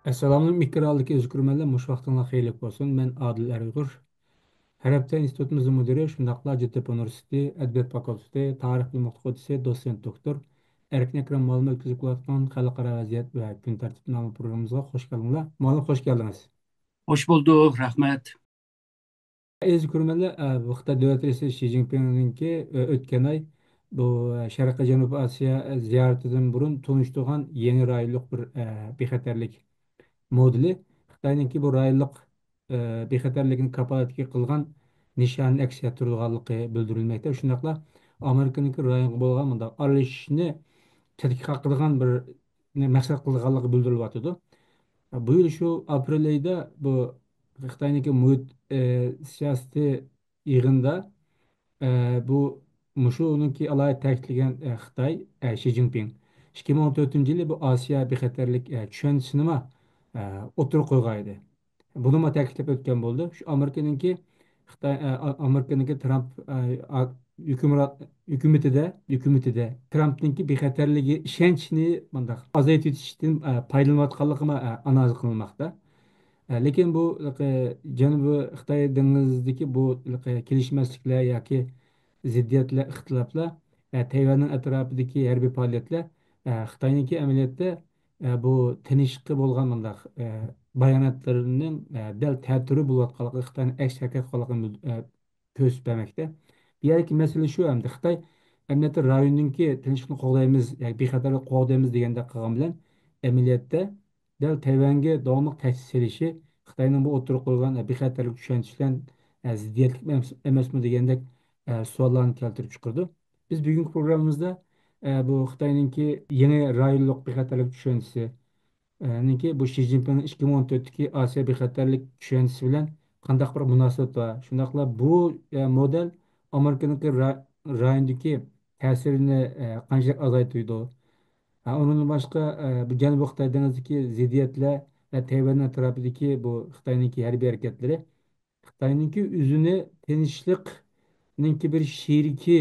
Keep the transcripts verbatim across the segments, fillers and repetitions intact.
ئەسسالامۇئەلەيكۇم، ئىكراملىق ئۆزكۆرۈرمەنلەر، مۇشۇ ۋاقتىڭلار خەيرلىك بولسۇن. مەن ئادىل ئەرئۇيغۇر. خەلق تەرەپتە ئىنستىتۇتىمىزنىڭ مۇدىرى، شۇنداقلا ھاجەتتېپە ئۇنىۋېرسىتېتى ئەدەبىيات فاكۇلتېتى تارىخ بۆلۈمى ئوقۇتقۇچىسى، دوتسېنت دوكتور ئەركىن ئەكرەم مۇئەللىم ئۆتكۈزۈپ كېلىۋاتقان خەلقئارا ۋەزىيەت ۋە كۈن تەرتىپى ناملىق پروگراممىمىزغا خوش كەلدىڭلار. مۇئەللىم، خوش كەلدىڭىز. خوش بولدۇق، رەھمەت. ئەزىز كۆرۈرمەنلەر، ئە، بۇ خىتاي دۆلەت رەئىسى شى جىنپىڭنىڭكى، ئە، ئۆتكەن ئاي بۇ، ئە، شەرقىي جەنۇبىي ئاسىيا، ئە، زىيارىتىدىن بۇرۇن تونۇشتۇرغان يېڭى رايونلۇق بىر، ئە، بىخەتەرلىك مودېلى. خىتاينىڭكى بۇ رايونلۇق، ئە، بىخەتەرلىكنى كاپالەتلىك قىلغان نىشانىنى ئەكس ئەتتۈرىدىغانلىقى بىلدۈرۈلمەكتە. شۇنداقلا ئامېرىكىنىڭكى رايونغا بولغان مۇنداق ئارىلىشىشنى تەتقىق قىلىدىغان بىر مەقسەت قىلىدىغانلىقى بىلدۈرۈلۈۋاتىدۇ. بۇ يىل شۇ ئاپرېل ئېيىدا بۇ خىتاينىڭكى مۇھىت، ئە، سىياسىتى يىغىنىدا، ئە، بۇ، مۇشۇنىڭكى ئالاھىدە تەكىتلىگەن، ئە، خىتاي، ئە، شى جىنپىڭ ئىككى مىڭ ئون تۆتىنچى يىلى بۇ ئاسىيا بىخەتەرلىك، ئە، چۈشەنچىسىنىمۇ، ئە، ئوتتۇرىغا قويغان ئىدى. بۇنىمۇ تەكىتلەپ ئۆتكەن بولدى. شۇ ئامېرىكىنىڭكى خىتاي، ئە، ئا-، ئامېرىكىنىڭكى ترامپ، ئە، ئا-، ھۆكۈمران-، ھۆكۈمىتىدە، ھۆكۈمىتىدە ترامپنىڭكى بىخەتەرلىكى ئىشەنچىنى مۇنداق ئازايتىۋېتىشتىن، ئە، پايدىلىنىۋاتقانلىقىمۇ، ئە، ئانالىز قىلىنماقتا. ئە، لېكىن بۇ، ئە، جەنۇبىي خىتاي دېڭىزىدىكى بۇ، ئە، كېلىشمەسلىكلەر ياكى زىددىيەتلەر، ئىختىلاپلار، ئە، تەيۋەننىڭ ئەتراپىدىكى ھەربىي پائالىيەتلەر، ئە، خىتاينىڭكى ئەمەلىيەتتە، ئە، بۇ تىنچلىققا بولغان مۇنداق، ئە، باياناتلىرىنىڭ، ئە، دەل تەتۈرى بولۇۋاتقانلىقى، خىتاينىڭ ئەكس ھەرىكەت قىلغانلىقىنى بىل-، ئە، كۆرسىتىپ بەرمەكتە. بۇ يەردىكى مەسىلە شۇ ئەمدى. خىتاي ئەمەلىيەتتە رايوننىڭكى تىنچلىقنى قوغدايمىز، ياكى بىخەتەرلىكنى قوغدايمىز دېگەندەك قىلغان بىلەن، ئەمەلىيەتتە دەل تەيۋەنگە داۋاملىق تەھدىت سېلىشى خىتاينىڭ بۇ ئوتتۇرىغا قويغان بىخەتەرلىك چۈشەنچىسى بىلەن، ئە، زىددىيەتلىك ئەمەس-، ئەمەسمۇ دېگەندەك، ئە، سوئاللارنى كەلتۈرۈپ چىقىرىدۇ. بىز بۈگۈنكى پروگراممىمىزدا، ئە، بۇ خىتاينىڭكى يېڭى رايونلۇق بىخەتەرلىك چۈشەنچىسى، ئە، نىڭكى بۇ شى جىنپىڭنىڭ ئىككى مىڭ ئون تۆتتىكى ئاسىيا بىخەتەرلىك چۈشەنچىسى بىلەن قانداق بىر مۇناسىۋىتى بار؟ شۇنداقلا بۇ، ئە، مودېل ئامېرىكىنىڭكى را-، رايوندىكى تەسىرىنى، ئە، قانچىلىك ئازايتىدۇ؟ ھە، ئۇنىڭدىن باشقا، ئە، بۇ جەنۇبىي خىتاي دېڭىزىدىكى زىددىيەتلەر ۋە تەيۋەن ئەتراپىدىكى بۇ خىتاينىڭكى ھەربىي ھەرىكەتلىرى خىتاينىڭكى ئۆزىنى تىنچلىقنىڭكى بىر شېرىكى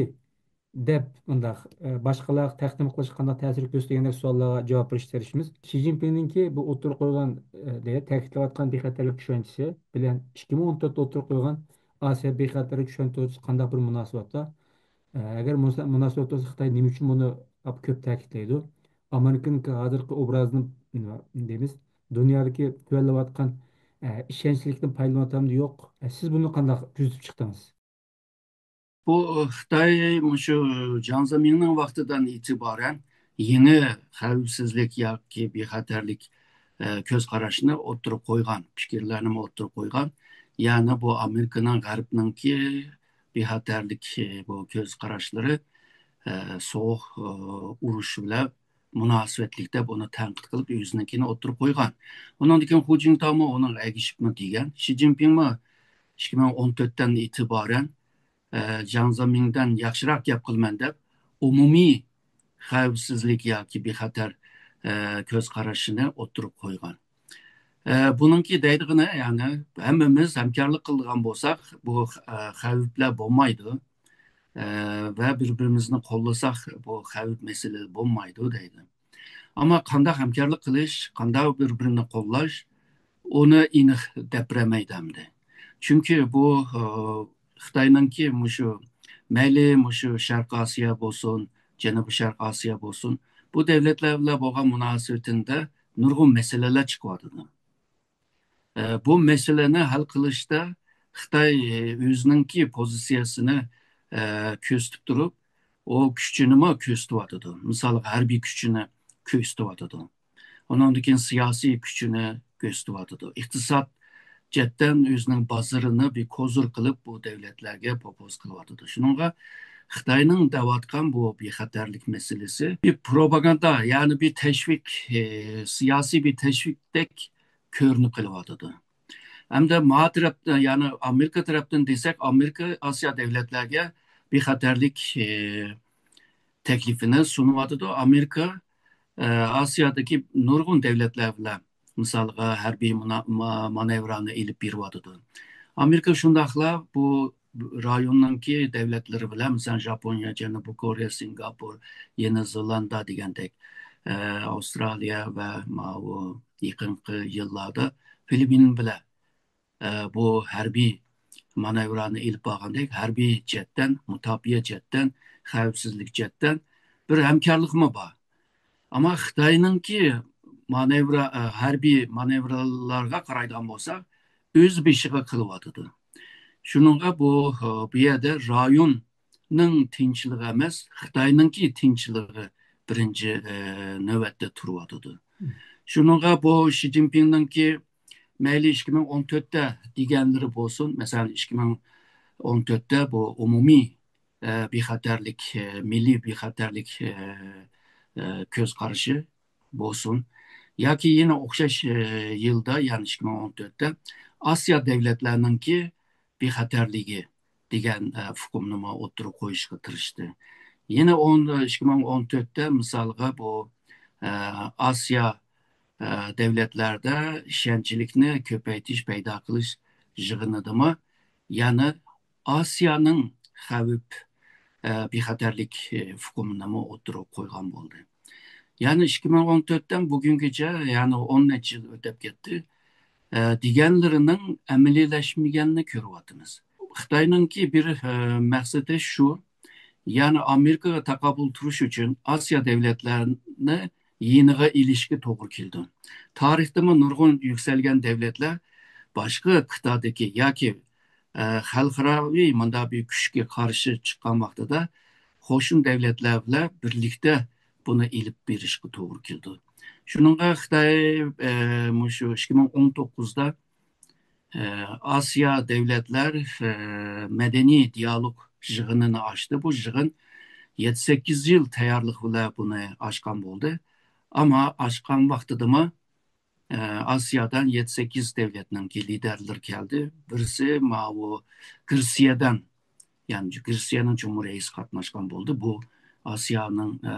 دەپ مۇنداق، ئە، باشقىلارغا تەقدىم قىلىشقا قانداق تەسىر كۆرسىتىدۇ دېگەندەك سوئاللارغا جاۋاب بېرىشكە تىرىشىمىز. شى جىنپىڭنىڭكى بۇ ئوتتۇرىغا قويغان، ئە، دەپ تەكىتلەۋاتقان بىخەتەرلىك چۈشەنچىسى بىلەن ئىككى مىڭ ئون تۆتتە ئوتتۇرىغا قويغان ئاسىيا بىخەتەرلىك چۈشەنچىسى قانداق بىر مۇناسىۋەت بار؟ ئە، ئەگەر مۇناسىۋەت بولسا، خىتاي نېمە ئۈچۈن بۇنى كۆپ تەكىتلەيدۇ؟ ئامېرىكىنىڭ ھازىرقى ئوبرازىنى، نېمە دەيمىز، دۇنيادىكى تۆۋەنلەۋاتقان، ئە، ئىشەنچلىكتىن پايدىلىنىۋاتامدۇ، يوق؟ ئە، سىز بۇنى قانداق كۆزىتىپ چىقتىڭىز؟ بۇ خىتاي مۇشۇ جياڭ زېمىڭنىڭ ۋاقتىدىن ئېتىبارەن يېڭى خەۋپسىزلىك ياكى بىخەتەرلىك، ئە، كۆز قاراشنى ئوتتۇرىغا قويغان، پىكىرلەرنىمۇ ئوتتۇرىغا قويغان. يەنى بۇ ئامېرىكىنىڭ غەربنىڭكى بىخەتەرلىك، ئە، بۇ كۆز قاراشلىرى، ئە، سوغۇق، ئە، ئۇرۇش بىلەن مۇناسىۋەتلىكتە بۇنى تەنقىد قىلىپ، ئۆزىنىڭكىنى ئوتتۇرىغا قويغان. ئۇنىڭدىن كېيىن خۇ جىنتاۋمۇ ئۇنىڭغا ئەگىشىپمۇ دېگەن. شى جىنپىڭمۇ ئىككى مىڭ ئون تۆتتىن ئېتىبارەن، ئە، جياڭ زېمىڭدىن ياخشىراق گەپ قىلىمەن دەپ، ئومۇمىي خەۋپسىزلىك ياكى بىخەتەر، ئە، كۆز قارىشىنى ئوتتۇرىغا قويغان. ئە، بۇنىڭكى دەيدىغىنى، يەنى ھەممىمىز ھەمكارلىق قىلىدىغان بولساق، بۇ، ئە، خەۋپلەر بولمايدۇ. ئە، ۋە بىر-بىرىمىزنى قوللىساق، بۇ خەۋپ مەسىلە بولمايدۇ دەيدۇ. ئەمما قانداق ھەمكارلىق قىلىش، قانداق بىر-بىرىنى قوللاش، ئۇنى ئېنىق دەپ بېرەلمەيدۇ ئەمدى. چۈنكى بۇ، ئە، خىتاينىڭكى مۇشۇ، مەيلى مۇشۇ شەرقىي ئاسىيا بولسۇن، جەنۇبىي شەرقىي ئاسىيا بولسۇن، بۇ دۆلەتلەر بىلەن بولغان مۇناسىۋىتىدە نۇرغۇن مەسىلىلەر چىقىۋاتىدۇ. ئە، بۇ مەسىلىنى ھەل قىلىشتا خىتاي، ئە، ئۆزىنىڭكى پوزىتسىيەسىنى، ئە، كۆرسىتىپ تۇرۇپ، ئۇ كۈچىنىمۇ كۆرسىتىۋاتىدۇ. مىسالغا، ھەربىي كۈچىنى كۆرسىتىۋاتىدۇ. ئۇنىڭدىن كېيىن سىياسىي كۈچىنى كۆرسىتىۋاتىدۇ. ئىقتىساد جەھەتتىن ئۆزىنىڭ بازىرىنى بىر كوزۇر قىلىپ، بۇ دۆلەتلەرگە پوپوز قىلىۋاتىدۇ. شۇنىڭغا خىتاينىڭ دەۋاتقان بۇ بىخەتەرلىك مەسىلىسى بىر پروپاگاندا، يەنى بىر تەشۋىق، ئە، سىياسىي بىر تەشۋىقتەك كۆرۈنۈپ قېلىۋاتىدۇ. ھەمدە ما تەرەپتىن، يەنى ئامېرىكا تەرەپتىن دېسەك، ئامېرىكا ئاسىيا دۆلەتلەرگە بىخەتەرلىك، ئى، تەكلىپىنى سۇنۇۋاتىدۇ. ئامېرىكا، ئە، ئاسىيادىكى نۇرغۇن دۆلەتلەر بىلەن، مىسالغا، ھەربىي مۇنا-، ما-، مانېۋرانى ئېلىپ بېرىۋاتىدۇ. ئامېرىكا شۇنداقلا بۇ رايوننىڭكى دۆلەتلىرى بىلەن، مىسالەن، ژاپونىيە، جەنۇبىي كورېيە، سىنگاپور، يېڭى زېلاندىيە دېگەندەك، ئە، ئاۋسترالىيە ۋە ماۋۇ يېقىنقى يىللاردا فىلىپپىن بىلەن، ئە، بۇ ھەربىي مانېۋرانى ئېلىپ بارغاندەك، ھەربىي جەھەتتىن، مۇداپىئە جەھەتتىن، خەۋپسىزلىك جەھەتتىن بىر ھەمكارلىقمۇ بار. ئەمما خىتاينىڭكى مانېۋرا، ئە، ھەربىي مانېۋرلارغا قارايدىغان بولساق، ئۆز بېشىغا قىلىۋاتىدۇ. شۇنىڭغا بۇ، ئە، بۇ يەردە رايوننىڭ تىنچلىقى ئەمەس، خىتاينىڭكى تىنچلىقى بىرىنچى، ئە، نۆۋەتتە تۇرۇۋاتىدۇ. شۇنىڭغا بۇ شى جىنپىڭنىڭكى مەيلى ئىككى مىڭ ئون تۆتتە دېگەنلىرى بولسۇن، مەسىلەن، ئىككى مىڭ ئون تۆتتە بۇ ئومۇمىي، ئە، بىخەتەرلىك، ئە، مىللىي بىخەتەرلىك، ئە، ئە، كۆز قارىشى بولسۇن، ياكى يەنە ئوخشاش، ئە، يىلدا، يەنى ئىككى مىڭ ئون تۆتتە ئاسىيا دۆلەتلەرنىڭكى بىخەتەرلىكى دېگەن، ئە، ئۇقۇمنىمۇ ئوتتۇرىغا قويۇشقا تىرىشتى. يەنە ئون، ئىككى مىڭ ئون تۆتتە مىسالغا بۇ، ئە، ئاسىيا، ئە، دۆلەتلەردە ئىشەنچلىكنى كۆپەيتىش، پەيدا قىلىش يىغىنىدىمۇ يەنە ئاسىيانىڭ خەۋپ، ئە، بىخەتەرلىك، ئە، ئۇقۇمىنىمۇ ئوتتۇرىغا قويغان بولدى. يەنى ئىككى مىڭ ئون تۆتتىن بۈگۈنگىچە، يەنى ئون نەچچە يىل ئۆتۈپ كەتتى. ئە، دېگەنلىرىنىڭ ئەمەلىيلەشمىگەنلىكىنى كۆرۈۋاتىمىز. خىتاينىڭكى بىر، ئە، مەقسىتى شۇ، يەنى ئامېرىكىغا تاقابىل تۇرۇش ئۈچۈن ئاسىيا دۆلەتلەرنى يېنىغا ئېلىشكە توغرا كېلىدۇ. تارىختىمۇ نۇرغۇن يۈكسەلگەن دۆلەتلەر باشقا قىتئەدىكى ياكى، ئە، خەلقئاراۋى مۇنداق بىر كۈچكە قارشى چىققان ۋاقتىدا قوشنا دۆلەتلەر بىلەن بىرلىكتە بۇنى ئېلىپ بېرىشقا توغرا كېلىدۇ. شۇنىڭغا خىتاي، ئە، مۇشۇ ئىككى مىڭ ئون توققۇزدا ئاسىيا دۆلەتلەر، ئە، مەدەنىي دىيالوگ يىغىنىنى ئاچتى. بۇ يىغىن يەتتە سەككىز يىل تەييارلىق بىلەن بۇنى ئاچقان بولدى. ئەمما ئاچقان ۋاقتىدىمۇ، ئە، ئاسىيادىن يەتتە سەككىز دۆلەتنىڭكى لىدەرلىرى كەلدى. بىرسى ماۋۇ گرېتسىيەدىن، يەنى گرېتسىيەنىڭ جۇمھۇر رەئىسى قاتناشقان بولدى. بۇ ئاسىيانىڭ، ئە،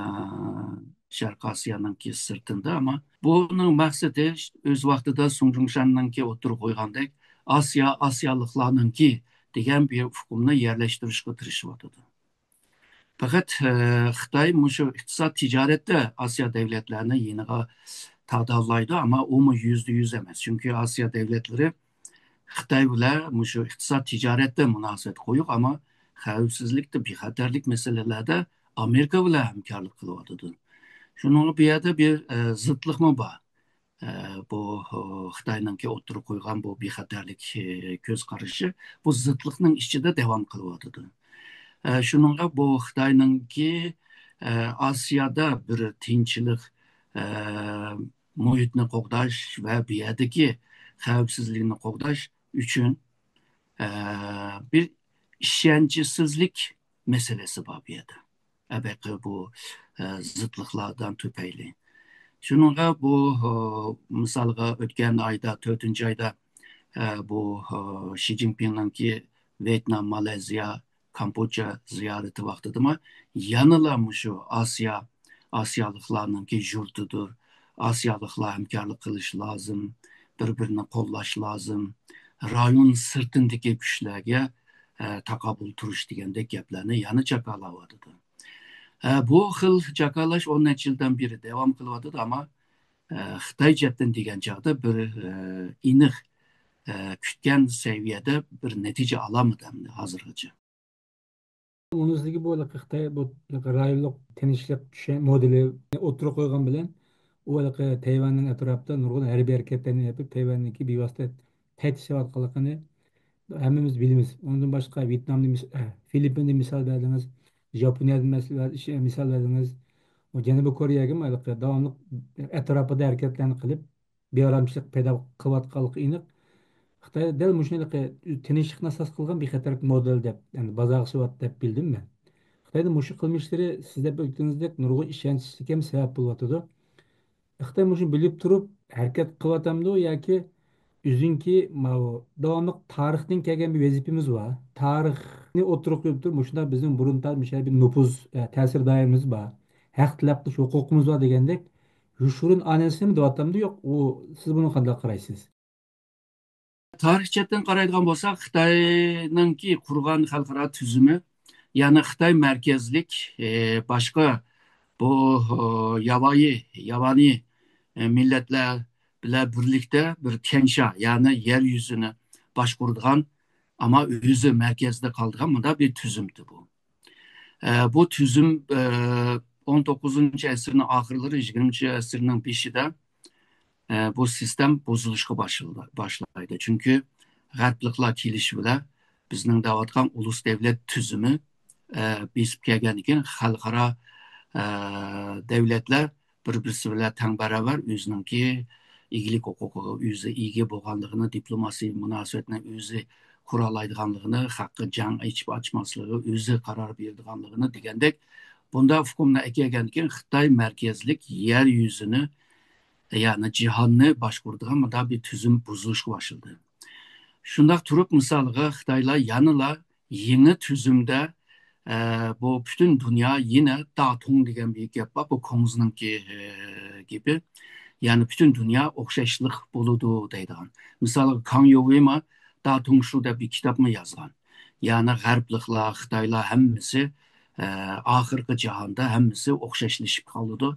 شەرقىي ئاسىيانىڭكى سىرتىندا، ئەمما بۇنىڭ مەقسىتى ئۆز ۋاقتىدا سۇڭ جۇڭشەننىڭكى ئوتتۇرىغا قويغاندەك، ئاسىيا ئاسىيالىقلارنىڭكى دېگەن بىر ئۇقۇمنى يەرلەشتۈرۈشكە تىرىشىۋاتىدۇ. پەقەت، ئە، خىتاي مۇشۇ ئىقتىساد، تىجارەتتە ئاسىيا دۆلەتلەرنى يېنىغا تارتالايدۇ، ئەمما ئۇمۇ يۈزدە يۈز ئەمەس. چۈنكى ئاسىيا دۆلەتلىرى خىتاي بىلەن مۇشۇ ئىقتىساد، تىجارەتتە مۇناسىۋەت قويۇق، ئەمما خەۋپسىزلىكتە، بىخەتەرلىك مەسىلىلەردە ئامېرىكا بىلەن ھەمكارلىق قىلىۋاتىدۇ. شۇنىڭغا بۇ يەردە بىر، ئە، زىتلىقمۇ بار. ئە، بۇ، ئۇ، خىتاينىڭكى ئوتتۇرىغا قويغان بۇ بىخەتەرلىك، ئە، كۆز قارىشى، بۇ زىتلىقنىڭ ئىچىدە داۋام قىلىۋاتىدۇ. ئە، شۇنىڭغا بۇ خىتاينىڭكى، ئە، ئاسىيادا بىر تىنچلىق، ئە، مۇھىتنى قوغداش ۋە بۇ يەردىكى خەۋپسىزلىكنى قوغداش ئۈچۈن، ئە، بىر ئىشەنچسىزلىك مەسىلىسى بار بۇ يەردە. ئەبەقى بۇ، ئە، زىتلىقلاردىن تۈپەيلى. شۇنىڭغا بۇ، ئە، مىسالغا ئۆتكەن ئايدا، تۆتىنچى ئايدا، ئە، بۇ، ئە، شى جىنپىڭنىڭكى ۋيېتنام، مالايزىيا، كامبودژا زىيارىتى ۋاقتىدىمۇ يەنىلا مۇشۇ ئاسىيا، ئاسىيالىقلارنىڭكى يۇرتىدۇر، ئاسىيالىقلار ھەمكارلىق قىلىش لازىم، بىر-بىرىنى قوللاش لازىم، رايون سىرتىندىكى كۈچلەرگە، ئە، تاقابىل تۇرۇش دېگەندەك گەپلەرنى يەنە جاكارلاۋاتىدۇ. ئە، بۇ خىل جاكارلاش ئون نەچچە يىلدىن بېرى داۋام قىلىۋاتىدۇ، ئەمما، ئە، خىتاي جەھەتتىن دېگەن چاغدا بىر، ئە، ئېنىق، ئە، كۈتكەن سەۋىيەدە بىر نەتىجە ئالالمىدى ئەمدى ھازىرغىچە. ئۇنىڭ ئۈستىگە بۇ ھېلىقى خىتاي بۇ ھېلىقى رايونلۇق تىنچلىق چۈشەن-، مودېلى ئوتتۇرىغا قويغان بىلەن، ئۇ ھېلىقى تەيۋەننىڭ ئەتراپىدا نۇرغۇن ھەربىي ھەرىكەتلەرنى يېپىپ، تەيۋەننىڭكى بىۋاسىتە تەھدىتلەۋاتقانلىقىنى ھەممىمىز بىلىمىز. ئۇنىڭدىن باشقا، ۋيېتنامنى مىس-، ئە، فىلىپپىندىن مىسال بەردىڭىز، ياپونىيەدىن مەس-، مىسال بەردىڭىز. ئۇ جەنۇبىي كورېيەگىمۇ ھېلىقى داۋاملىق ئەتراپىدا ھەرىكەتلەرنى قىلىپ، بىئارامچىلىق پەيدا قىلىۋاتقانلىقى ئېنىق. خىتاي دەل مۇشۇ ھېلىقى تىنچلىقنى ئاساس قىلغان بىخەتەرلىك مودېلى دەپ، يەنى بازارغا سېلىۋاتىدۇ دەپ بىلدىم مەن. خىتاينىڭ مۇشۇ قىلمىشلىرى سىز دەپ ئۆتكىنىڭىزدەك نۇرغۇن ئىشەنچسىزلىككە ھەم سەۋەب بولۇۋاتىدۇ. خىتاي مۇشۇنى بىلىپ تۇرۇپ ھەرىكەت قىلىۋاتامدۇ ياكى ئۆزىنىڭكى ماۋۇ داۋاملىق تارىختىن كەلگەن بىر ۋەزىپىمىز بار. تارىخنى ئوتتۇرىغا قويۇپ تۇرۇپ، مۇشۇنداق بىزنىڭ بۇرۇن تا-، مۇشۇنداق بىر نوپۇز، ئە، تەسىر دائىرىمىز بار. ھەق تەلەپ قىلىش ھوقۇقىمىز بار دېگەندەك يوشۇرۇن ئانىسىنى دەۋاتامدۇ يوق؟ ئۇ، سىز بۇنىڭغا قانداق قارايسىز؟ تارىخ جەھەتتىن قارايدىغان بولساق، خىتاينىڭكى قۇرغان خەلقئارا تۈزۈمى، يەنى خىتاي مەركەزلىك، ئى، باشقا بۇ، ئى، ياۋايى، ياۋانى، ئى، مىللەتلەر بىلەن بىرلىكتە بىر تيەنشا، يەنى يەر يۈزىنى باشقۇرىدىغان، ئەمما ئۆزى مەركەزدە قالىدىغان مۇنداق بىر تۈزۈمدى بۇ. ئە، بۇ تۈزۈم، ئە، ئون توققۇزىنچى ئەسىرنىڭ ئاخىرلىرى، يىگىرمىنچى ئەسىرنىڭ بېشىدا، ئە، بۇ سىستېم بۇزۇلۇشقا باشلىدى، باشلايدۇ. چۈنكى غەربلىكلەر كېلىشى بىلەن بىزنىڭ دەۋاتقان ئۇلۇس دەۋلەت تۈزۈمى، ئە، بېسىپ كەلگەندىن كېيىن خەلقئارا، ئە، دەۋلەتلەر بىر-بىرسى بىلەن تەڭ باراۋەر ئۆزىنىڭكى ئىگىلىك ھوقۇقىغا ئۆزى ئىگە بولغانلىقىنى، دىپلوماسىيە مۇناسىۋەتنى ئۆزى قۇرالايدىغانلىقىنى، خەققە جەڭ ئېچىپ ئاچماسلىقى، ئۆزى قارار بېرىدىغانلىقىنى دېگەندەك، بۇنداق ئۇقۇمنى ئەكەلگەندىن كېيىن خىتاي مەركەزلىك يەر يۈزىنى، يەنى جاھاننى باشقۇرىدىغان مۇنداق بىر تۈزۈم بۇزۇلۇشقا باشلىدى. شۇنداق تۇرۇپ، مىسالغا، خىتايلار يەنىلا يېڭى تۈزۈمدە، ئە، بۇ پۈتۈن دۇنيا يەنە داتۇڭ دېگەن بىر گەپ بار، بۇ كۇڭزىنىڭكى، ئە، گېپى. يەنى پۈتۈن دۇنيا ئوخشاشلىق بولىدۇ دەيدىغان. مىسالغا، كاڭ يوۋېما داتۇڭ شۇ دەپ بىر كىتابمۇ يازغان. يەنى غەربلىكلار، خىتايلار ھەممىسى، ئە، ئاخىرقى جاھاندا ھەممىسى ئوخشاشلىشىپ قالىدۇ.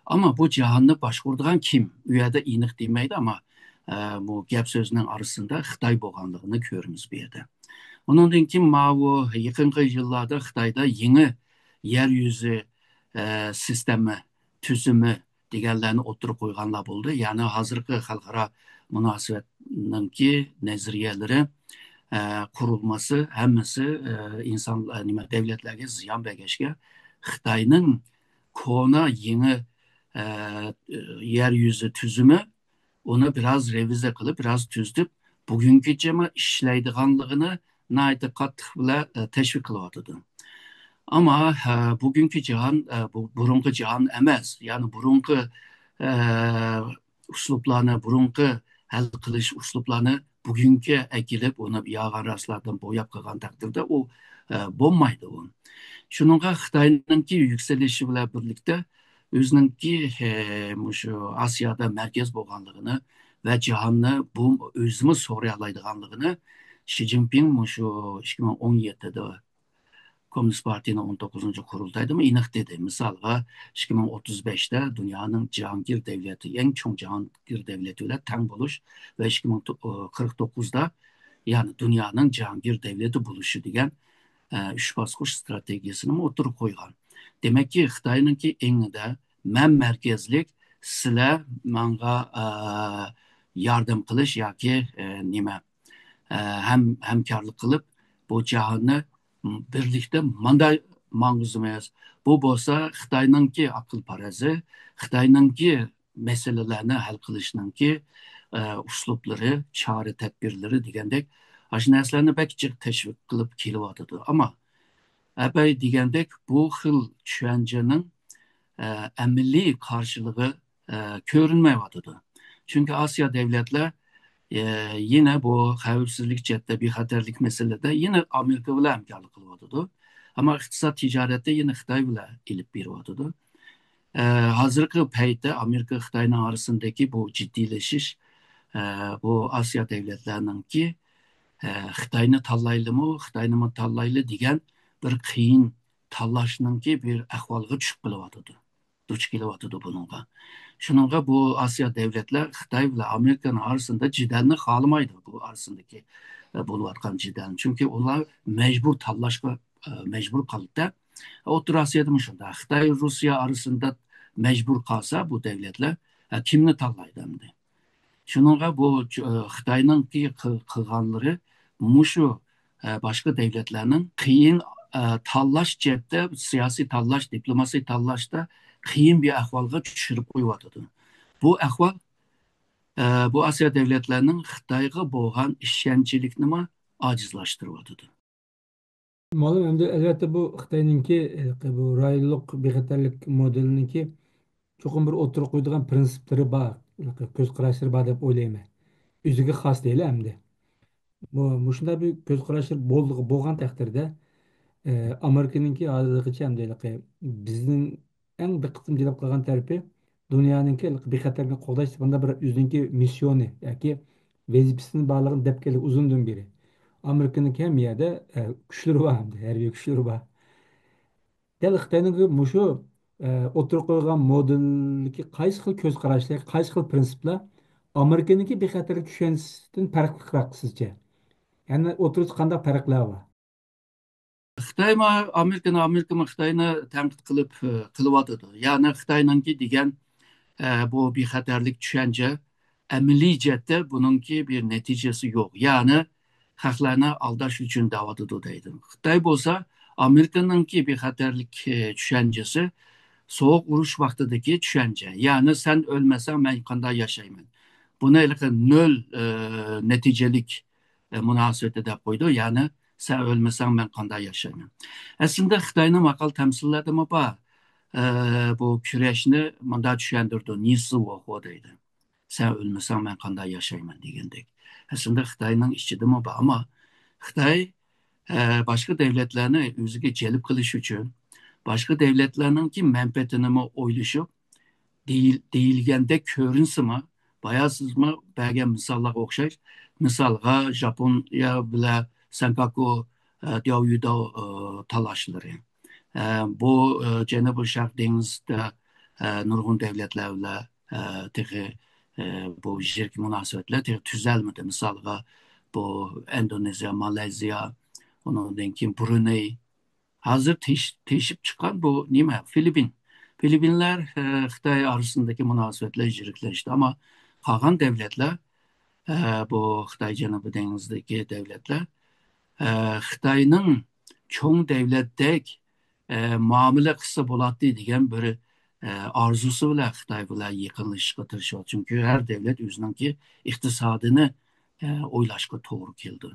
ئەمما بۇ جاھاننى باشقۇرىدىغان كىم؟ ئۇ يەردە ئېنىق دېمەيدۇ، ئەمما، ئە، بۇ گەپ سۆزنىڭ ئارىسىدا خىتاي بولغانلىقىنى كۆرىمىز بۇ يەردە. ئۇنىڭدىن كېيىن ماۋۇ يېقىنقى يىللاردا خىتايدا يېڭى يەر يۈزى، ئە، سىستېما، تۈزۈمى دېگەنلەرنى ئوتتۇرىغا قويغانلار بولدى. يەنى ھازىرقى خەلقئارا مۇناسىۋەتنىڭكى نەزەرىيەلىرى، ئە، قۇرۇلمىسى ھەممىسى، ئە، ئىنسان، ئە، نېمە، دەۋلەتلەرگە زىيان بەرگەچكە، خىتاينىڭ كونا يېڭى، ئە، يەر يۈزى تۈزۈمى ئۇنى بىراز رېۋىزىيە قىلىپ، بىراز تۈزىتىپ، بۈگۈنگىچە ئىشلەيدىغانلىقىنى ناھايىتى قاتتىق بىلەن، ئە، تەشۋىق قىلىۋاتىدۇ. ئەمما، ئە، بۈگۈنكى جاھان، ئە، بۇ بۇرۇنقى جاھان ئەمەس. يەنى بۇرۇنقى، ئە، ئۇسلۇبلارنى، بۇرۇنقى ھەل قىلىش ئۇسلۇبلارنى بۈگۈنكى ئەكېلىپ، ئۇنى يالغان راستلاردىن بوياپ قىلغان تەقدىردە ئۇ، ئە، بولمايدۇ ئۇ. شۇنىڭغا خىتاينىڭكى يۈكسىلىشى بىلەن بىرلىكتە ئۆزىنىڭكى، ئە، مۇشۇ ئاسىيادا مەركەز بولغانلىقىنى ۋە جاھاننى بۇ ئۆزىمۇ سورايالايدىغانلىقىنى شى جىنپىڭ مۇشۇ ئىككى مىڭ ئون يەتتىدە كوممۇنىست پارتىيىنىڭ ئون توققۇزىنچى قۇرۇلتايىدىمۇ ئېنىق دېدى. مىسالغا، ئىككى مىڭ ئوتتۇز بەشتە دۇنيانىڭ جاھانگىر دەۋلىتى، ئەڭ چوڭ جاھانگىر دەۋلىتى بىلەن تەڭ بولۇش ۋە ئىككى مىڭ قىرىق توققۇزدا، يەنى دۇنيانىڭ جاھانگىر دەۋلىتى بولۇشى دېگەن، ئە، ئۈچ باسقۇچ ئىستراتېگىيەسىنىمۇ ئوتتۇرىغا قويغان. دېمەككى، خىتاينىڭكى ئېڭىدا مەن مەركەزلىك، سىلەر ماڭا، ئە، ياردەم قىلىش ياكى، ئە، نېمە، ئە، ھەم، ھەمكارلىق قىلىپ، بۇ جاھاننى بىرلىكتە مانداق ماڭغۇزىمىز. بۇ بولسا خىتاينىڭكى ئەقىل پاراسى، خىتاينىڭكى مەسىلىلەرنى ھەل قىلىشنىڭكى، ئە، ئۇسلۇبلىرى، چارە تەدبىرلىرى دېگەندەك، ئاشۇ نەرسىلەرنى بەك جىق تەشۋىق قىلىپ كېلىۋاتىدۇ. ئەمما، ئەبەي دېگەندەك، بۇ خىل چۈشەنچىنىڭ، ئە، ئەمەلىي قارشىلىقى، ئە، كۆرۈنمەيۋاتىدۇ. چۈنكى ئاسىيا دەۋلەتلەر، ئە، يەنە بۇ خەۋپسىزلىك جەھەتتە، بىخەتەرلىك مەسىلىلىرىدە يەنە ئامېرىكا بىلەن ھەمكارلىق قىلىۋاتىدۇ. ئەمما ئىقتىساد، تىجارەتتە يەنە خىتاي بىلەن ئېلىپ بېرىۋاتىدۇ. ئە، ھازىرقى پەيتتە ئامېرىكا خىتاينىڭ ئارىسىدىكى بۇ جىددىيلىشىش، ئە، بۇ ئاسىيا دەۋلەتلەرنىڭكى، ئە، خىتاينى تاللايلىمۇ، خىتاينىمۇ تاللايلى دېگەن بىر قىيىن تاللاشنىڭكى بىر ئەھۋالغا چۈشۈپ قېلىۋاتىدۇ. دۇچ كېلىۋاتىدۇ بۇنىڭغا. شۇنىڭغا بۇ ئاسىيا دەۋلەتلەر خىتاي بىلەن ئامېرىكانىڭ ئارىسىندا جېدەلنى خالىمايدۇ، بۇ ئارىسىدىكى، ئە، بولۇۋاتقان جېدەلنى. چۈنكى ئۇلار مەجبۇر تاللاشقا، ئە، مەجبۇر قالدى. ئوتتۇرا ئاسىيادىمۇ شۇنداق. خىتاي، روسىيە ئارىسىدا مەجبۇر قالسا بۇ دەۋلەتلەر، ئە، كىمنى تاللايدۇ ئەمدى؟ شۇنىڭغا بۇ، ئە، خىتاينىڭكى قىل-، قىلغانلىرى مۇشۇ، ئە، باشقا دەۋلەتلەرنىڭ قىيىن، ئە، تاللاش جەھەتتە، سىياسىي تاللاش، دىپلوماسىيە تاللاشتا قىيىن بىر ئەھۋالغا چۈشۈرۈپ قويۇۋاتىدۇ. بۇ ئەھۋال، ئە، بۇ ئاسىيا دەۋلەتلەرنىڭ خىتايغا بولغان ئىشەنچلىكنىمۇ ئاجىزلاشتۇرۇۋاتىدۇ. مۇئەللىم، ئەمدى ئەلۋەتتە بۇ خىتاينىڭكى، ھېلىقى بۇ رايونلۇق بىخەتەرلىك مودېلىنىڭكى چوقۇم بىر ئوتتۇرىغا قويىدىغان پرىنسىپلىرى بار، ھېلىقى كۆز قاراشلىرى بار دەپ ئويلايمەن. ئۆزىگە خاس دەيلى ئەمدى. بۇ، مۇشۇنداق بىر كۆز قاراشلىرى بولدى-، بولغان تەقدىردە، ئە، ئامېرىكىنىڭكى ھازىرغىچە ئەمدى ھېلىقى بىزنىڭ ئەڭ دىققىتىمنى جەلپ قىلغان تەرىپى دۇنيانىڭكى ھېلىقى بىخەتەرلىكنى قوغداش بۇنداق بىر ئۆزىنىڭكى مىسسىيونى ياكى ۋەزىپىسىنى بارلىقىنى دەپ كەلدى ئۇزۇندىن بېرى. ئامېرىكىنىڭكى ھەممە يەردە، ئە، كۈچلىرى بار ئەمدى، ھەربىي كۈچلىرى بار. دەل خىتاينىڭ مۇشۇ، ئە، ئوتتۇرىغا قويغان مودېلدىكى قايسى خىل كۆز قاراشلار، قايسى خىل پرىنسىپلار ئامېرىكىنىڭكى بىخەتەرلىك چۈشەنچىسىدىن پەرقلىقراق سىزچە؟ يەنى ئوتتۇرىدا قانداق پەرقلەر بار؟ خىتايمۇ ئامېرىكىنى، ئامېرىكىمۇ خىتاينى تەنقىد قىلىپ، ئە، قىلىۋاتىدۇ. يەنى خىتاينىڭكى دېگەن، ئە، بۇ بىخەتەرلىك چۈشەنچە ئەمەلىي جەھەتتە بۇنىڭكى بىر نەتىجىسى يوق. يەنى خەقلەرنى ئالداش ئۈچۈن دەۋاتىدۇ دەيدۇ. خىتاي بولسا ئامېرىكىنىڭكى بىخەتەرلىك، ئە، چۈشەنچىسى سوغۇق ئۇرۇش ۋاقتىدىكى چۈشەنچە. يەنى سەن ئۆلمىسەڭ مەن قانداق ياشايمەن؟ بۇنى ھېلىقى نۆل، ئە، نەتىجىلىك، ئە، مۇناسىۋىتى دەپ قويدى. يەنى سەن ئۆلمىسەڭ مەن قانداق ياشايمەن؟ ئەسلىدە خىتاينىڭ ماقال تەمسىللەردىمۇ بار. ئە، بۇ كۈرەشنى مۇنداق چۈشەندۈرىدۇ، نىسى ۋوخۇ دەيدۇ. سەن ئۆلمىسەڭ مەن قانداق ياشايمەن دېگەندەك. ئەسلىدە خىتاينىڭ ئىچىدىمۇ بار، ئەمما خىتاي، ئە، باشقا دەۋلەتلەرنى ئۆزىگە جەلپ قىلىش ئۈچۈن، باشقا دەۋلەتلەرنىڭكى مەنپەئەتىنىمۇ ئويلىشىپ، دېيىل-، دېيىلگەندەك كۆرۈنسىمۇ، بايا سىزمۇ بەرگەن مىساللارغا ئوخشاش، مىسالغا، ژاپونىيە بىلەن سەنكاكۇ، ئە، دياۋيۇداۋ، ئە، تالاشلىرى. ئە، بۇ، ئە، جەنۇبىي شەرق دېڭىزىدە، ئە، نۇرغۇن دەۋلەتلەر بىلەن، ئە، تېخى، ئە، بۇ يېزىدىكى مۇناسىۋەتلەر تېخى تۈزەلمىدى. مىسالغا، بۇ ئىندونېزىيە، مالايزىيە، ئۇنىڭدىن كېيىن برۇنېي، ھازىر تېش-، تېشىپ چىققان بۇ نېمە؟ فىلىپپىن. فىلىپپىنلەر، ئە، خىتاي ئارىسىندىكى مۇناسىۋەتلەر يىرىكلەشتى، ئەمما قالغان دەۋلەتلەر، ئە، بۇ خىتاي جەنۇبىي دېڭىزىدىكى دەۋلەتلەر، ئە، خىتاينىڭ چوڭ دەۋلەتتەك، ئە، مۇئامىلە قىلسا بولاتتى دېگەن بىر، ئە، ئارزۇسى بىلەن خىتاي بىلەن يېقىنلىشىشقا تىرىشىۋاتىدۇ. چۈنكى ھەر دەۋلەت ئۆزىنىڭكى ئىقتىسادىنى، ئە، ئويلاشقا توغرا كېلىدۇ.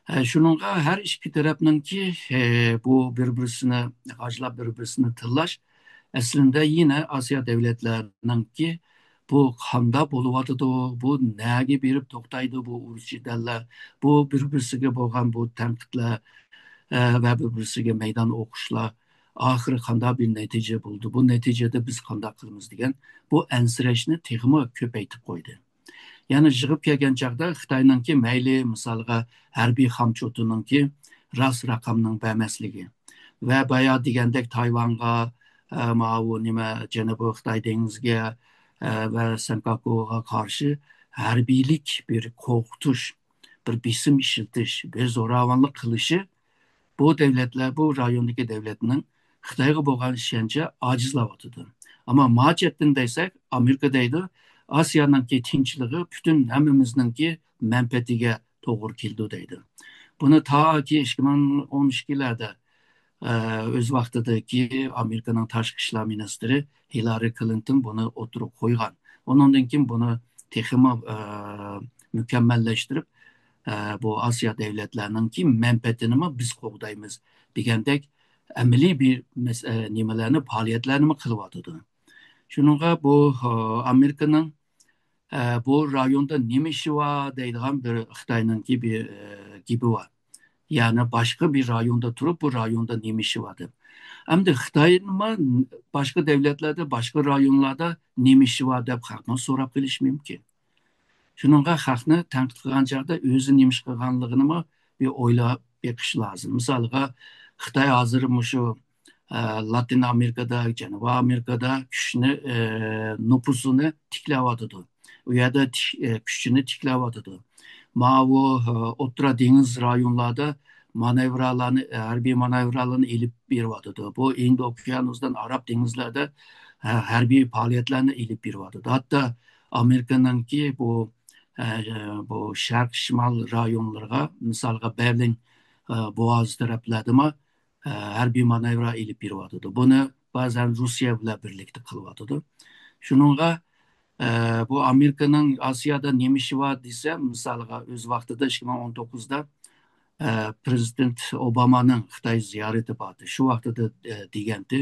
ئە، شۇنىڭغا ھەر ئىككى تەرەپنىڭكى، ئە، بۇ بىر-بىرسىنى غاجىلاپ، بىر-بىرسىنى تىللاش ئەسلىندە يەنە ئاسىيا دەۋلەتلەرنىڭكى بۇ قانداق بولۇۋاتىدۇ، بۇ نەگە بېرىپ توختايدۇ، بۇ ئۇرۇش جېدەللەر، بۇ بىر-بىرسىگە بولغان بۇ تەنقىدلەر، ئە، ۋە بىر-بىرسىگە مەيدان ئوقۇشلار ئاخىرى قانداق بىر نەتىجە بولىدۇ، بۇ نەتىجىدە بىز قانداق قىلىمىز دېگەن بۇ ئەنسىرەشنى تېخىمۇ كۆپەيتىپ قويدى. يەنى يىغىپ كەلگەن چاغدا خىتاينىڭكى مەيلى، مىسالغا، ھەربىي خامچوتىنىڭكى راست رەقەمنىڭ بەرمەسلىكى ۋە بايا دېگەندەك تايۋانغا، ئە، ماۋۇ نېمە، جەنۇبىي خىتاي دېڭىزىگە، ئە، ۋە سەنكاكۇغا قارشى ھەربىيلىك بىر قورقۇتۇش، بىر بېسىم ئىشلىتىش، بىر زوراۋانلىق قىلىشى بۇ دەۋلەتلەر، بۇ رايوندىكى دەۋلەتنىڭ خىتايغا بولغان ئىشەنچى ئاجىزلاۋاتىدۇ. ئەمما ما چەتتىن دېسەك، ئامېرىكا دەيدۇ، ئاسىيانىڭكى تىنچلىقى پۈتۈن ھەممىمىزنىڭكى مەنپەئەتىگە توغرا كېلىدۇ دەيدۇ. بۇنى تاكى ئىككى مىڭ ئون ئىككىلەردە، ئە، ئۆز ۋاقتىدىكى ئامېرىكىنىڭ تاشقى ئىشلار مىنىستىرى ھىلارى كلىنتون بۇنى ئوتتۇرىغا قويغان. ئۇنىڭدىن كېيىن بۇنى تېخىمۇ، ئە، مۇكەممەللەشتۈرۈپ، ئە، بۇ ئاسىيا دەۋلەتلەرنىڭكى مەنپەئەتىنىمۇ بىز قوغدايمىز دېگەندەك ئەمەلىي بىر مەس-، ئە، نېمىلەرنى، پائالىيەتلەرنىمۇ قىلىۋاتىدۇ. شۇنىڭغا بۇ، ئە، ئامېرىكىنىڭ، ئە، بۇ رايوندا نېمە ئىشى بار دەيدىغان بىر خىتاينىڭكى بىر، ئە، گېپى بار. يەنى باشقا بىر رايوندا تۇرۇپ، بۇ رايوندا نېمە ئىشى بار دەپ. ئەمدى خىتايمۇ باشقا دەۋلەتلەردە، باشقا رايونلاردا نېمە ئىشى بار دەپ خەقنى سوراپ قېلىشى مۇمكىن. شۇنىڭغا خەقنى تەنقىد قىلغان چاغدا ئۆزى نېمە ئىش قىلغانلىقىنىمۇ بىر ئويلاپ بېقىش لازىم. مىسالغا، خىتاي ھازىر مۇشۇ، ئە، لاتىن ئامېرىكىدا، جەنۇبىي ئامېرىكىدا كۈچنى، ئە، نوپۇسىنى تىكلەۋاتىدۇ. ئۇ يەردە تىك-، ئە، كۈچىنى تىكلەۋاتىدۇ. ماۋۇ، ئە، ئوتتۇرا دېڭىز رايونلاردا مانېۋرالارنى، ئە، ھەربىي مانېۋرالارنى ئېلىپ بېرىۋاتىدۇ. بۇ ھىند ئوكيانۇسىدىن ئاراب دېڭىزلەردە، ئە، ھەربىي پائالىيەتلەرنى ئېلىپ بېرىۋاتىدۇ. ھەتتا ئامېرىكىنىڭكى بۇ، ئە، بۇ شەرق شىمال رايونلىرىغا، مىسالغا، بەرلىن، ئە، بوغازى تەرەپلەردىمۇ، ئە، ھەربىي مانېۋرا ئېلىپ بېرىۋاتىدۇ. بۇنى بەزەن روسىيە بىلەن بىرلىكتە قىلىۋاتىدۇ. شۇنىڭغا، ئە، بۇ ئامېرىكىنىڭ ئاسىيادا نېمە ئىشى بار دېسە، مىسالغا، ئۆز ۋاقتىدا ئىككى مىڭ ئون توققۇزدا، ئە، پرېزىدېنت ئوبامانىڭ خىتاي زىيارىتى باردى. شۇ ۋاقتىدا، ئە، دېگەنتى،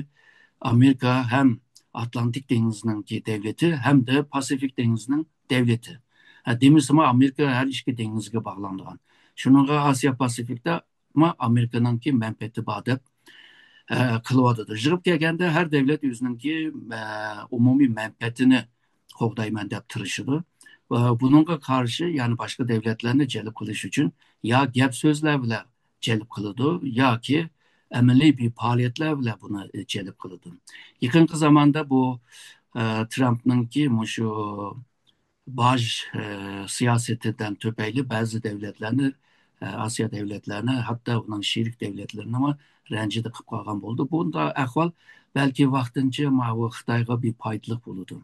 ئامېرىكا ھەم ئاتلانتىك دېڭىزىنىڭكى دەۋلىتى، ھەمدە پاسىفىك دېڭىزىنىڭ دەۋلىتى. ھە، دېمىسىمۇ، ئامېرىكا ھەر ئىككى دېڭىزگە باغلانغان. شۇنىڭغا ئاسىيا پاسىفىكتا ما ئامېرىكىنىڭكى مەنپەئەتى بار دەپ، ئە، قىلىۋاتىدۇ. يىغىپ كەلگەندە ھەر دەۋلەت ئۆزىنىڭكى، ئە، ئومۇمىي مەنپەئەتىنى قوغدايمەن دەپ تىرىشىدۇ. ۋە بۇنىڭغا قارشى، يەنى باشقا دەۋلەتلەرنى جەلپ قىلىش ئۈچۈن يا گەپ سۆزلەر بىلەن جەلپ قىلىدۇ ياكى ئەمەلىي بىر پائالىيەتلەر بىلەن بۇنى جەلپ قىلىدۇ. يېقىنقى زاماندا بۇ، ئە، ترامپنىڭكى مۇشۇ باج، ئە، سىياسىتىدىن تۈپەيلى بەزى دۆلەتلەرنى، ئە، ئاسىيا دۆلەتلەرنى، ھەتتا ئۇنىڭ شېرىك دۆلەتلىرىنىمۇ رەنجىدە قىلىپ قالغان بولدى. بۇنداق ئەھۋال بەلكى ۋاقتىنچە ماۋۇ خىتايغا بىر پايدىلىق بولىدۇ.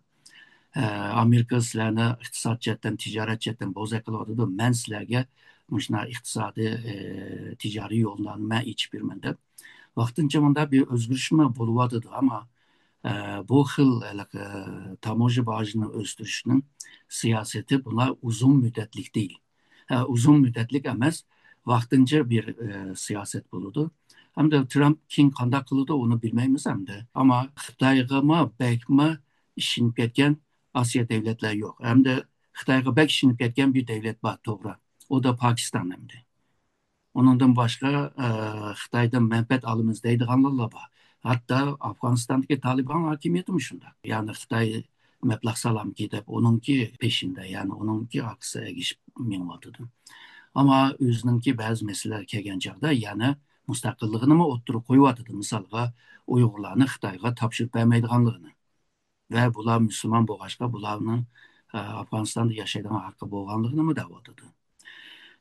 ئە، ئامېرىكا سىلەرنى ئىقتىساد جەھەتتىن، تىجارەت جەھەتتىن بوزەك قىلىۋاتىدۇ، مەن سىلەرگە مۇشۇنداق ئىقتىسادىي، ئە، تىجارىي يوللارنى مەن ئېچىپ بېرىمەن دەپ، ۋاقتىنچە مۇنداق بىر ئۆزگىرىشمۇ بولۇۋاتىدۇ. ئەمما، ئە، بۇ خىل ھېلىقى تاموژنا باجىنى ئۆستۈرۈشنىڭ سىياسىتى بۇلار ئۇزۇن مۇددەتلىك دېيىل. ئە، ئۇزۇن مۇددەتلىك ئەمەس، ۋاقتىنچە بىر، ئە، سىياسەت بولىدۇ. ھەمدە ترامپ كېيىن قانداق قىلىدۇ، ئۇنى بىلمەيمىز ئەمدى. ئەمما خىتايغىمۇ بەكمۇ ئىشىنىپ كەتكەن ئاسىيا دۆلەتلەر يوق. ھەمدە خىتايغا بەك ئىشىنىپ كەتكەن بىر دۆلەت بار، توغرا. ئۇ دا پاكىستان ئەمدى. ئۇنىڭدىن باشقا، ئە، خىتايدىن مەنپەئەت ئالىمىز دەيدىغانلار بار. ھەتتا ئافغانىستاندىكى تالىبان ھاكىمىيىتىمۇ شۇنداق. يەنى خىتاي مەبلەغ سالامكى دەپ ئۇنىڭكى پېشىندە، يەنى ئۇنىڭكى ئارقىسىغا ئەگىشىپ مېڭىۋاتىدۇ. ئەمما ئۆزىنىڭكى بەزى مەسىلىلەر كەلگەن چاغدا يەنە مۇستەقىللىقىنىمۇ ئوتتۇرىغا قويۇۋاتىدۇ. مىسالغا، ئۇيغۇرلارنى خىتايغا تاپشۇرۇپ بەرمەيدىغانلىقىنى ۋە بۇلار مۇسۇلمان بولغاچقا بۇلارنىڭ، ئە، ئافغانىستاندا ياشايدىغان ھەققى بولغانلىقىنىمۇ دەۋاتىدۇ.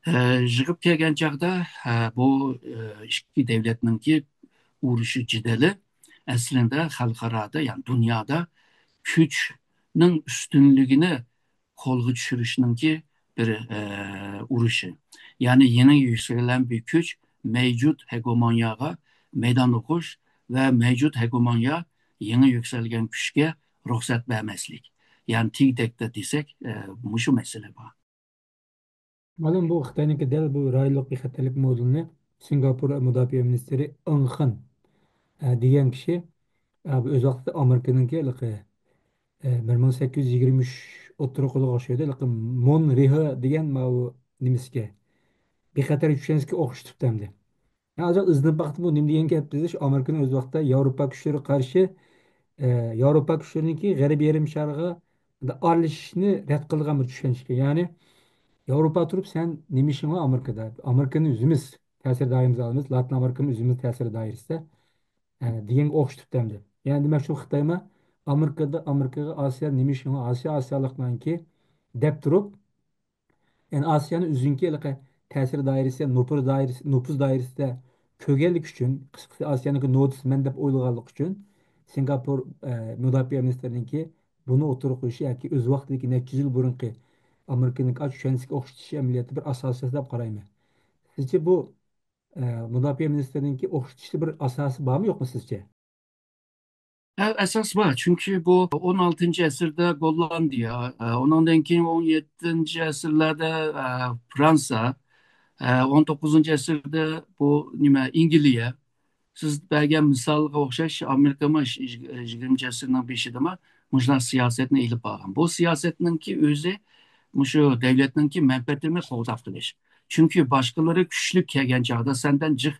ئە، يىغىپ كەلگەن چاغدا، ئە، بۇ، ئە، ئىككى دۆلەتنىڭكى ئۇرۇشى، جېدىلى ئەسلىندە خەلقئارادا، يەنى دۇنيادا كۈچنىڭ ئۈستۈنلۈكىنى قولغا چۈشۈرۈشنىڭكى بىر، ئە، ئۇرۇشى. يەنى يېڭى يۈكسىلەن بىر كۈچ مەۋجۇت ھېگېمونىيەگە مەيدان ئوقۇش ۋە مەۋجۇت ھېگېمونىيە يېڭى يۈكسەلگەن كۈچكە رۇخسەت بەرمەسلىك. يەنى تېگدەكتە دېسەك، ئە، مۇشۇ مەسىلە بار. مەلۇم، بۇ خىتاينىڭكى دەل بۇ رايونلۇق بىخەتەرلىك مودېلىنى سىنگاپور مۇداپىئە مىنىستىرى ئېڭ خېن، ئە، دېگەن كىشى، ئە، بۇ ئۆز ۋاقتىدا ئامېرىكىنىڭكى ھېلىقى، ئە، بىر مىڭ سەككىز يۈز يىگىرمە ئۈچ ئوتتۇرا قولىغا ئوخشايدۇ. ھېلىقى مون رېھې دېگەن ماۋۇ نېمىسىگە، بىخەتەر چۈشەنچىگە ئوخشىتىپتۇ ئەمدى. ھازىر ئىزدىنىپ باقتىمۇ، نېمە دېگەن گەپ دېسە، ئامېرىكىنىڭ ئۆز ۋاقتىدا ياۋروپا كۈچلىرىگە قارشى، ئە، ياۋروپا كۈچلىرىنىڭكى غەربىي يېرىم شارغا ئارىلىشىشنى رەت قىلىدىغان بىر چۈشەنچە ئىكەن. يەنى ياۋروپا تۇرۇپ، سەن نېمە ئىشىڭ بار ئامېرىكىدا؟ ئامېرىكىنى ئۆزىمىز تەسىر دائىرىمىزگە ئالىمىز، لاتىن ئامېرىكىنى ئۆزىمىز تەسىر دائىرىسىدە، ئە، دېگەنگە ئوخشىتىپتۇ ئەمدى. يەنى دېمەكچى، خىتايمۇ ئامېرىكىدا، ئامېرىكىغا ئاسىيا نېمە ئىشىڭ بار؟ ئاسىيا، ئاسىيالىقلارنىڭكى دەپ تۇرۇپ، يەنى ئاسىيانى ئۆزىنىڭكى ھېلىقى تەسىر دائىرىسى، نوپۇز دائىرىسى، نوپۇز دائىرىسىدە كۆرگەنلىكى ئۈچۈن، قىسقىسى ئاسىيانىڭكى نودىسى مەن دەپ ئويلىغانلىقى ئۈچۈن سىنگاپور، ئە، مۇداپىئە مىنىستىرىنىڭكى بۇنى ئوتتۇرىغا قويۇشى ياكى ئۆز ۋاقتىدىكى نەچچە يۈز يىل بۇرۇنقى ئامېرىكىنىڭكى ئاشۇ چۈشەنچىسىگە ئوخشىتىش ئەمەلىيەتتە بىر ئاساسى دەپ قارايمەن. سىزچە بۇ، ئە، مۇداپىئە مىنىستىرىنىڭكى ئوخشىتىشتا بىر ئاساسى بارمۇ يوقمۇ سىزچە؟ ھە، ئاساس بار. چۈنكى بۇ ئون ئالتىنچى ئەسىردە گوللاندىيە، ئە، ئۇنىڭدىن كېيىن ئون يەتتىنچى ئەسىرلەردە، ئە، فرانسا، ئە، ئون توققۇزىنچى ئەسىردە بۇ نېمە، ئەنگلىيە. سىز بەرگەن مىسالغا ئوخشاش، ئامېرىكىمۇ يىگىرمىنچى ئەسىرنىڭ بېشىدىمۇ مۇشۇنداق سىياسەتنى ئېلىپ بارغان. بۇ سىياسەتنىڭكى ئۆزى مۇشۇ دۆلەتنىڭكى مەنپەئەتىنى قوغداپ قېلىش. چۈنكى باشقىلىرى كۈچلۈك كەلگەن چاغدا سەندىن جىق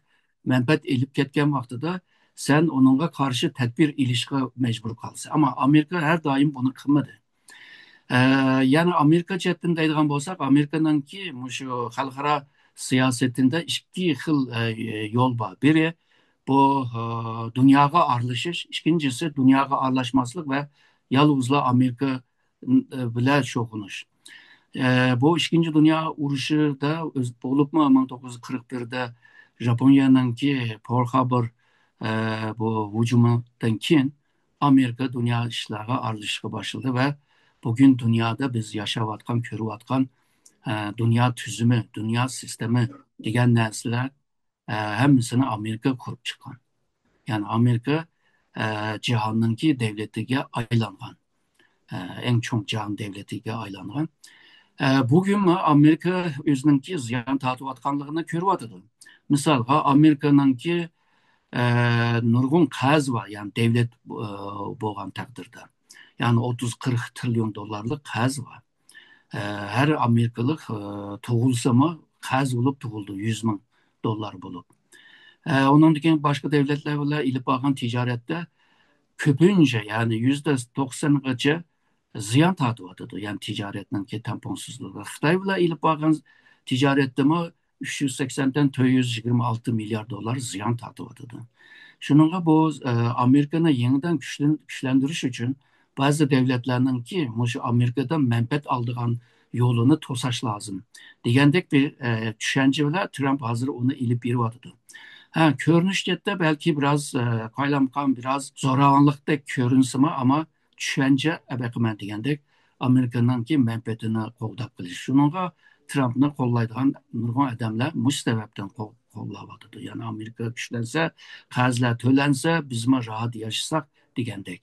مەنپەئەت ئېلىپ كەتكەن ۋاقتىدا سەن ئۇنىڭغا قارشى تەدبىر ئېلىشقا مەجبۇر قالىسەن. ئەمما ئامېرىكا ھەر دائىم بۇنى قىلمىدى. ئە، يەنى ئامېرىكا جەھەتتىن دەيدىغان بولساق، ئامېرىكىنىڭكى مۇشۇ خەلقئارا سىياسىتىدە ئىككى خىل، ئە، يول بار. بىرى بۇ، ئە، دۇنياغا ئارىلىشىش، ئىككىنچىسى دۇنياغا ئارىلاشماسلىق ۋە يالغۇزلا ئامېرىكا، ئە، بىلەن شۇغۇللىنىش. ئە، بۇ ئىككىنچى دۇنيا ئۇرۇشىدا ئۆز-، بولۇپمۇ مىڭ توققۇز يۈز قىرىق بىردە ژاپونىيەنىڭكى پېرل خاربور، ئە، بۇ ھۇجۇمىدىن كېيىن ئامېرىكا دۇنيا ئىشلارغا ئارىلىشىشقا باشلىدى ۋە بۈگۈن دۇنيادا بىز ياشاۋاتقان، كۆرۈۋاتقان، ئە، دۇنيا تۈزۈمى، دۇنيا سىستېمى دېگەن نەرسىلەر، ئە، ھەممىسىنى ئامېرىكا قۇرۇپ چىققان. يەنى ئامېرىكا، ئە، جاھاننىڭكى دۆلىتىگە ئايلانغان. ئە، ئەڭ چوڭ جاھان دۆلىتىگە ئايلانغان. ئە، بۈگۈنمۇ ئامېرىكا ئۆزىنىڭكى زىيان تارتىۋاتقانلىقىنى كۆرۈۋاتىدۇ. مىسالغا، ئامېرىكىنىڭكى، ئە، نۇرغۇن قەرزى بار، يەنى دۆلەت، ئە، بولغان تەقدىردە. يەنى ئوتتۇز، قىرىق تىرىليون دوللارلىق قەرزى بار. ئە، ھەر ئامېرىكىلىق، ئە، تۇغۇلسىمۇ قەرز بولۇپ تۇغۇلىدۇ، يۈز مىڭ دوللار بولۇپ. ئە، ئۇنىڭدىن كېيىن باشقا دۆلەتلەر بىلەن ئېلىپ بارغان تىجارەتتە كۆپىنچە، يەنى يۈزدە توقسانغىچە زىيان تارتىۋاتىدۇ. يەنى تىجارەتنىڭكى تەڭپۇڭسىزلىقى. خىتاي بىلەن ئېلىپ بارغان تىجارەتتىمۇ ئۈچ يۈز سەكسەندىن تۆت يۈز يىگىرمە ئالتە مىليارد دوللار زىيان تارتىۋاتىدۇ. شۇنىڭغا بۇ، ئە، ئامېرىكىنى يېڭىدىن كۈچلەن-، كۈچلەندۈرۈش ئۈچۈن بەزى دۆلەتلەرنىڭكى مۇشۇ ئامېرىكىدىن مەنپەئەت ئالىدىغان يولىنى توساش لازىم دېگەندەك بىر، ئە، چۈشەنچە بىلەن ترامپ ھازىر ئۇنى ئېلىپ بېرىۋاتىدۇ. ھە، كۆرۈنۈش جەھەتتە بەلكى بىراز، ئە، قايلامقان بىراز زوراۋانلىقتەك كۆرۈنسىمۇ، ئەمما چۈشەنچە ئەبەقىمەن دېگەندەك ئامېرىكىنىڭكى مەنپەئەتىنى قوغداپ قېلىش. شۇنىڭغا ترامپنى قوللايدىغان نۇرغۇن ئادەملەر مۇشۇ سەۋەبتىن قول-، قوللاۋاتىدۇ. يەنى ئامېرىكا كۈچلەنسە، قەرزلەر تۆلەنسە، بىزمۇ راھەت ياشىساق دېگەندەك.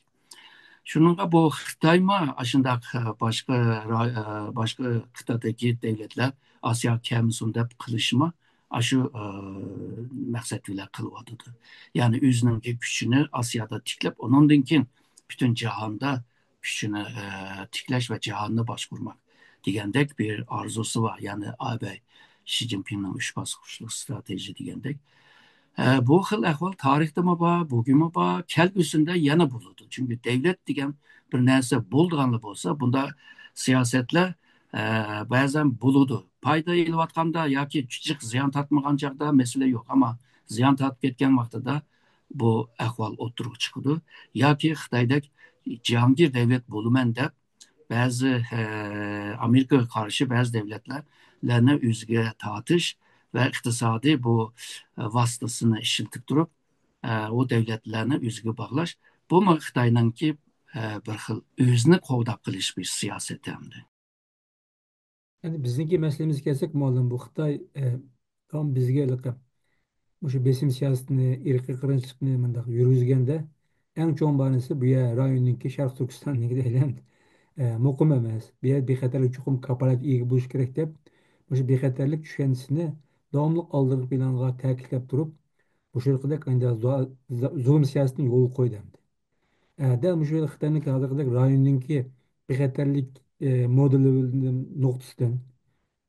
شۇنىڭغا بۇ خىتايمۇ ئاشۇنداق، ئە، باشقا را-، ئە، باشقا قىتئەدىكى دۆلەتلەر ئاسىياغا كەلمىسۇن دەپ قىلىشمۇ ئاشۇ، ئە، مەقسەت بىلەن قىلىۋاتىدۇ. يەنى ئۆزىنىڭكى كۈچىنى ئاسىيادا تىكلەپ، ئۇنىڭدىن كېيىن پۈتۈن جاھاندا كۈچىنى، ئە، تىكلەش ۋە جاھاننى باشقۇرماق دېگەندەك بىر ئارزۇسى بار. يەنى ئابەي شى جىنپىڭنىڭ ئۈچ باسقۇچلۇق ستراتېگىيە دېگەندەك. ئە، بۇ خىل ئەھۋال تارىختىمۇ بار، بۈگۈنمۇ بار، كەلگۈسىدە يەنە بولىدۇ. چۈنكى دۆلەت دېگەن بىر نەرسە بولىدىغانلا بولسا، بۇنداق سىياسەتلەر، ئە، بەزەن بولىدۇ. پايدا ئېلىۋاتقاندا ياكى جىق زىيان تارتمىغان چاغدا مەسىلە يوق. ئەمما زىيان تارتىپ كەتكەن ۋاقتىدا بۇ ئەھۋال ئوتتۇرىغا چىقىدۇ. ياكى خىتايدەك جاھانگىر دۆلەت بولىمەن دەپ، بەزى، ئە، ئامېرىكىغا قارشى بەزى دۆلەتلەرنى ئۆزىگە تارتىش ۋە ئىقتىسادىي بۇ، ئە، ۋاسىتىسىنى ئىشلىتىپ تۇرۇپ، ئە، ئۇ دۆلەتلەرنى ئۆزىگە باغلاش، بۇمۇ خىتاينىڭكى، ئە، بىر خىل ئۆزىنى قوغداپ قېلىش بىر سىياسىتى ئەمدى. ئەمدى بىزنىڭكى مەسىلىمىزگە كەلسەك، مۇئەللىم، بۇ خىتاي، ئە، داۋام بىزگە ھېلىقى مۇشۇ بېسىم سىياسىتىنى، ئىرقىي قىرغىنچىلىقنى مۇنداق يۈرگۈزگەندە، ئەڭ چوڭ مانىسى بۇ يەر رايوننىڭكى شەرقىي تۈركىستاننىڭكى دەيلى، ئە، مۇقىم ئەمەس. بۇ يەر بىخەتەرلىك چوقۇم كاپالەتكە ئىگە بولۇشى كېرەك دەپ، مۇشۇ بىخەتەرلىك چۈشەنچىسىنى داۋاملىق ئالدىنقى پىلانغا تەكىتلەپ تۇرۇپ، مۇشۇ يىلقىدەك ئەندى زۇ-، زۇ-، زۇلۇم سىياسىتىنى يولغا قويدى ئەمدى. ئە، دەل مۇشۇ يىل خىتاينىڭكى ھازىرقىدەك رايوننىڭكى بىخەتەرلىك، ئە، مودېلى نۇقتىسىدىن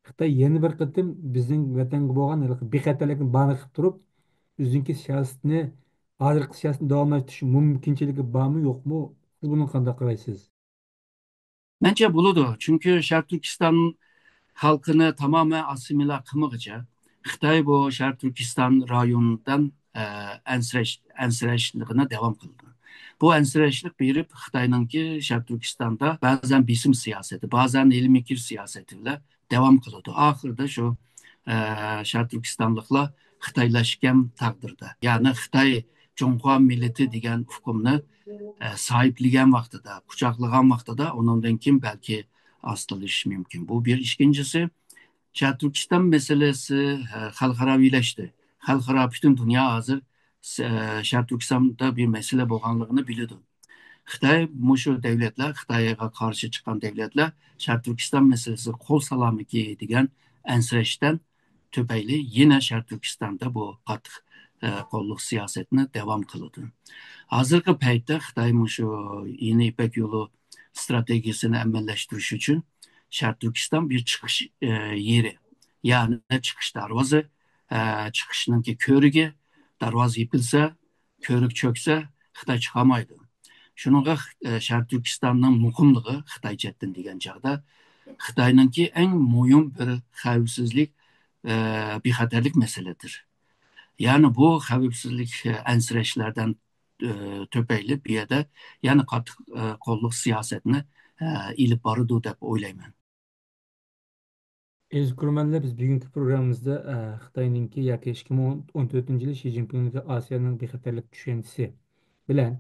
خىتاي يەنە بىر قېتىم بىزنىڭ ۋەتەنگە بولغان ھېلىقى بىخەتەرلىكنى بانە قىلىپ تۇرۇپ، ئۆزىنىڭكى سىياسىتىنى، ھازىرقى سىياسىتىنى داۋاملاشتۇرۇش مۇمكىنچىلىكى بارمۇ، يوقمۇ؟ سىز بۇنىڭغا قانداق قارايسىز؟ مەنچە بولىدۇ. چۈنكى شەرقىي تۈركىستان خەلقىنى تامامەن ئاسسىمىلياتسىيە قىلمىغۇچە، خىتاي بۇ شەرقىي تۈركىستان رايونىدىن، ئە، ئەنسىرەش-، ئەنسىرەشلىكىنى داۋام قىلىدۇ. بۇ ئەنسىرەشلىك بېرىپ خىتاينىڭكى شەرقىي تۈركىستاندا بەزەن بېسىم سىياسىتى، بەزەن ھىيلە-مىكىر سىياسىتى بىلەن داۋام قىلىدۇ. ئاخىرىدا شۇ، ئە، شەرقىي تۈركىستانلىقلار خىتايلاشكەن تەقدىردە، يەنى خىتاي جۇڭخۇا مىللىتى دېگەن ئۇقۇمنى، ئە، ساھىبلىگەن ۋاقتىدا، قۇچاقلىغان ۋاقتىدا، ئۇنىڭدىن كېيىن بەلكى ئاستىلىشىشى مۇمكىن. بۇ بىر. ئىككىنچىسى، شەرقىي تۈركىستان مەسىلىسى، ئە، خەلقئاراۋىلەشتى. خەلقئارا، پۈتۈن دۇنيا ھازىر، ئە، شەرقىي تۈركىستاندا بىر مەسىلە بولغانلىقىنى بىلىدۇ. خىتاي مۇشۇ دۆلەتلەر، خىتايغا قارشى چىققان دۆلەتلەر شەرقىي تۈركىستان مەسىلىسىگە قول سالارمىكى دېگەن ئەنسىرەشتىن تۈپەيلى يەنە شەرقىي تۈركىستاندا بۇ قاتتىق، ئە، قوللۇق سىياسەتنى داۋام قىلىدۇ. ھازىرقى پەيتتە خىتاي مۇشۇ يېڭى يىپەك يولى ستراتېگىيەسىنى ئەمەلىيلەشتۈرۈش ئۈچۈن شەرقىي تۈركىستان بىر چىقىش، ئە، يېرى، يەنى چىقىش دەرۋازا، ئە، چىقىشنىڭكى كۆۋرۈكى، دەرۋازا يېپىلسا، كۆۋرۈك چۆكسە، خىتاي چىقالمايدۇ. شۇنىڭغا، ئە، شەرقىي تۈركىستاننىڭ مۇقىملىقى خىتاي چەتتىن دېگەن چاغدا، خىتاينىڭكى ئەڭ مۇھىم بىر خەۋپسىزلىك، ئە، بىخەتەرلىك مەسىلىدۇر. يەنى بۇ خەۋپسىزلىك، ئە، ئەنسىرەشلەردىن، ئە، تۈپەيلى بۇ يەردە يەنە قاتتىق، ئە، قوللۇق سىياسەتنى، ئە، ئېلىپ بارىدۇ دەپ ئويلايمەن. ئەزىز كۆرۈرمەنلەر، بىز بۈگۈنكى پروگراممىمىزدا، ئە، خىتاينىڭكى ياكى ئىككى مىڭ ئون تۆتىنچى يىلى شى جىنپىڭنىڭكى ئاسىيانىڭ بىخەتەرلىك چۈشەنچىسى بىلەن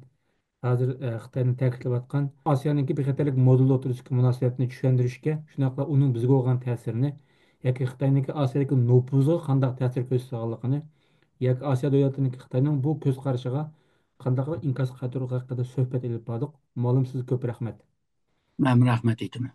ھازىر، ئە، خىتاينىڭ تەكىتلەۋاتقان ئاسىيانىڭكى بىخەتەرلىك مودېلى ئوتتۇرىسىدىكى مۇناسىۋەتنى چۈشەندۈرۈشكە، شۇنداقلا ئۇنىڭ بىزگە بولغان تەسىرىنى ياكى خىتاينىڭكى ئاسىيادىكى نوپۇزىغا قانداق تەسىر كۆرسىتىدىغانلىقىنى ياكى ئاسىيا دۆلەتلىرىنىڭكى خىتاينىڭ بۇ كۆز قارىشىغا قانداق ئىنكاس قايتۇرۇشى ھەققىدە سۆھبەت ئېلىپ باردۇق. مۇئەللىم، سىزگە كۆپ رەھمەت. مەنمۇ رەھمەت ئېيتىمەن.